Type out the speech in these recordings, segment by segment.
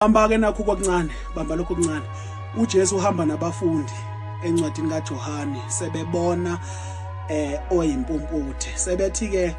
Bamba ke nakho okuncane, bamba lokho okuncane. UJesu uhamba nabafundi encwadini kaJohane sebebona oyimpumputhe. Sebethi ke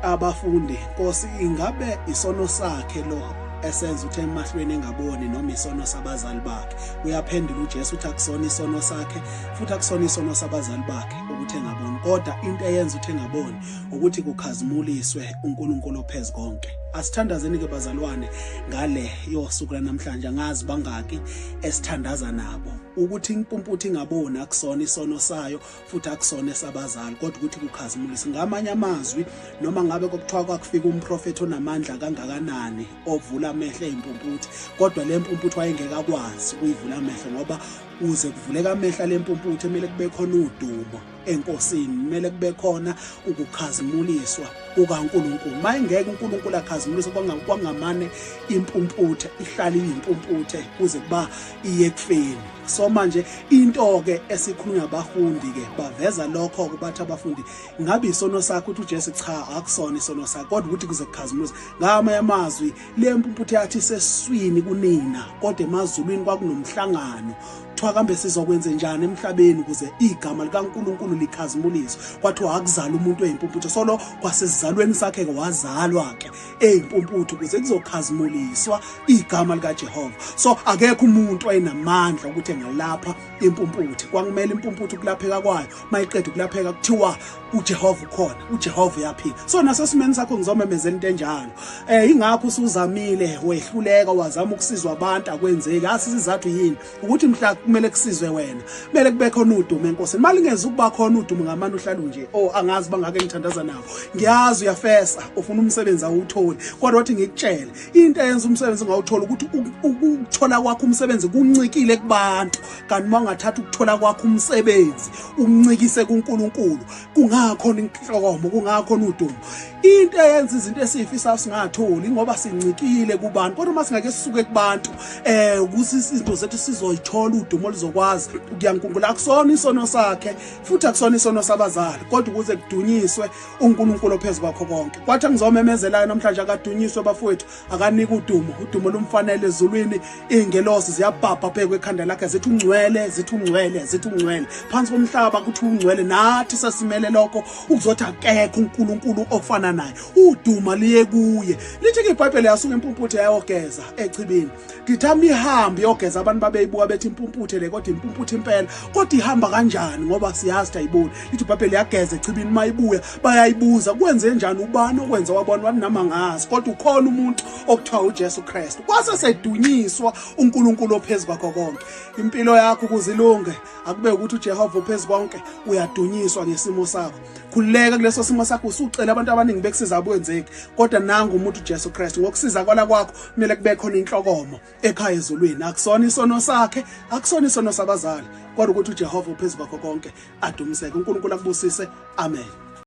abafundi, Nkosi, ingabe isono sakhe lo esenza ukuthi emahlweni engaboni noma isono sabazali bakhe? Uyaphendula uJesu uthi akusona isono sakhe futhi akusona isono sabazali bakhe ukuthi engaboni, kodwa into eyenza ukuthi engaboni ukuthi kukhazimuliswe uNkulunkulu ophezu konke. Asithandazeni ke bazalwane ngale yosuku lanamhlanje, angazi bangaki esithandaza nabo ukuthi impumputhe ingaboni akusona isono sayo futhi akusona esabazali, kodwa ukuthi kukhazimulise. Ngamanye amazwi, noma ngabe kokuthiwa kwakufika umprofethi onamandla kangakanani ovula amehlo eyimpumputhe, kodwa le mpumputhe wayengeke akwazi ukuyivula amehlo, ngoba uze kuvuleka amehlo lempumputhe kumele kube khona udumo enkosini, kumele kube khona ukukhazimuliswa kukaNkulunkulu. Mayengeke uNkulunkulu akhazimuliswe, kwangamane impumputhe ihlale iyimpumputhe kuze kuba iye ekufeni. So manje into ke esikhulunywa abafundi ke baveza lokho kubathi abafundi, ngabe isono sakho? Uthi uJesu cha, akusona isono sakho, kodwa ukuthi kuze kukhazimulise. Ngamanye amazwi, le mpumputhe yathi seswini kunina, kodwa emazulwini kwakunomhlangano, kuthiwa kambe sizokwenze njani emhlabeni ukuze igama likaNkulunkulu likhazimuliswe. Kwathiwa akuzala umuntu oyimpumputhe, solo kwasesizalweni sakhe ke wazalwa ke eyimpumputhe ukuze kuzokhazimuliswa igama likaJehova. So akekho umuntu oyenamandla ukuthi engalapha impumputhe, kwakumele impumputhe ukulapheka kwayo mayiqeda ukulapheka kuthiwa uJehova ukhona, uJehova uyaphila. So nasesimeni sakho ngizomemezela into enjalo. Ingakho usuzamile wehluleka, wazama ukusizwa abantu akwenzeki. Asizathu yini ukuthi mhla kumele kusizwe wena kumele kube khona udumo enkosini? Malingeze ukuba khona udumo ngamane uhlala nje. Oh, angazi bangake ngithandaza nabo, ngiyazi uyafesa ufuna umsebenzi awutholi, kodwa wathi ngikutshele into eyenza umsebenzi ungawutholi ukuthi ukuthola kwakho umsebenzi kuncikile kubantu, kanti uma ungathatha ukuthola kwakho umsebenzi uncikise kuNkulunkulu kungakhona inhlokomo, kungakhona udumo. Into eyenza izinto esiyifisayo singatholi ngoba sincikile kubantu, kodwa uma singake sisuke kubantu ukuthi izinto zethu sizoyithola udumo oluzokwazi ukuya kuNkulunkulu. Akusona isono sakhe futhi akusona isono sabazali, kodwa ukuze kudunyiswe uNkulunkulu ophezu kwakho konke. Kwathi ngizomemezelayo namhlanje, akadunyiswe bafowethu, akanika udumo, udumo lumfanele ezulwini. Iy'ngelosi ziyabhabha phezu kwekhanda lakhe zithi ungcwele, zithi ungcwele, zithi ungcwele. Phansi komhlaba kuthi ungcwele, nathi sesimele lokho ukuzothi akekho uNkulunkulu ofana naye. Uduma liye kuye. Lithi-ke iBhayibheli yasuka impumputhe yayogeza echibini. Ngithi amihambe iyogeza, abantu babeyibuka bethi impumputhe le, kodwa impumputhe impela, kodwa ihamba kanjani ngoba siyazi ayiboni. Lithi iBhayibheli yageza echibini, mayibuya bayayibuza kwenze njani, ubani okwenza wabona? Wathi nami angazi, kodwa ukhona umuntu okuthiwa uJesu Kristu. Kwase sedunyiswa uNkulunkulu ophezu kwakho konke. Impilo yakho ukuze ilunge akube ukuthi uJehova ophezu konke uyadunyiswa ngesimo sakho. Khululeka kuleso simo sakho, usucela abantu abaningi bekusiza akwenzeki, kodwa nangu umuntu uJesu Kristu. Ngokusizakala kwakho kumele kube khona inhlokomo ekhaya ezulwini. Akusona isono sakhe, akusona isono sabazali, kodwa ukuthi uJehova uphezu kwakho konke adumiseke. uNkulunkulu akubusise. Amen.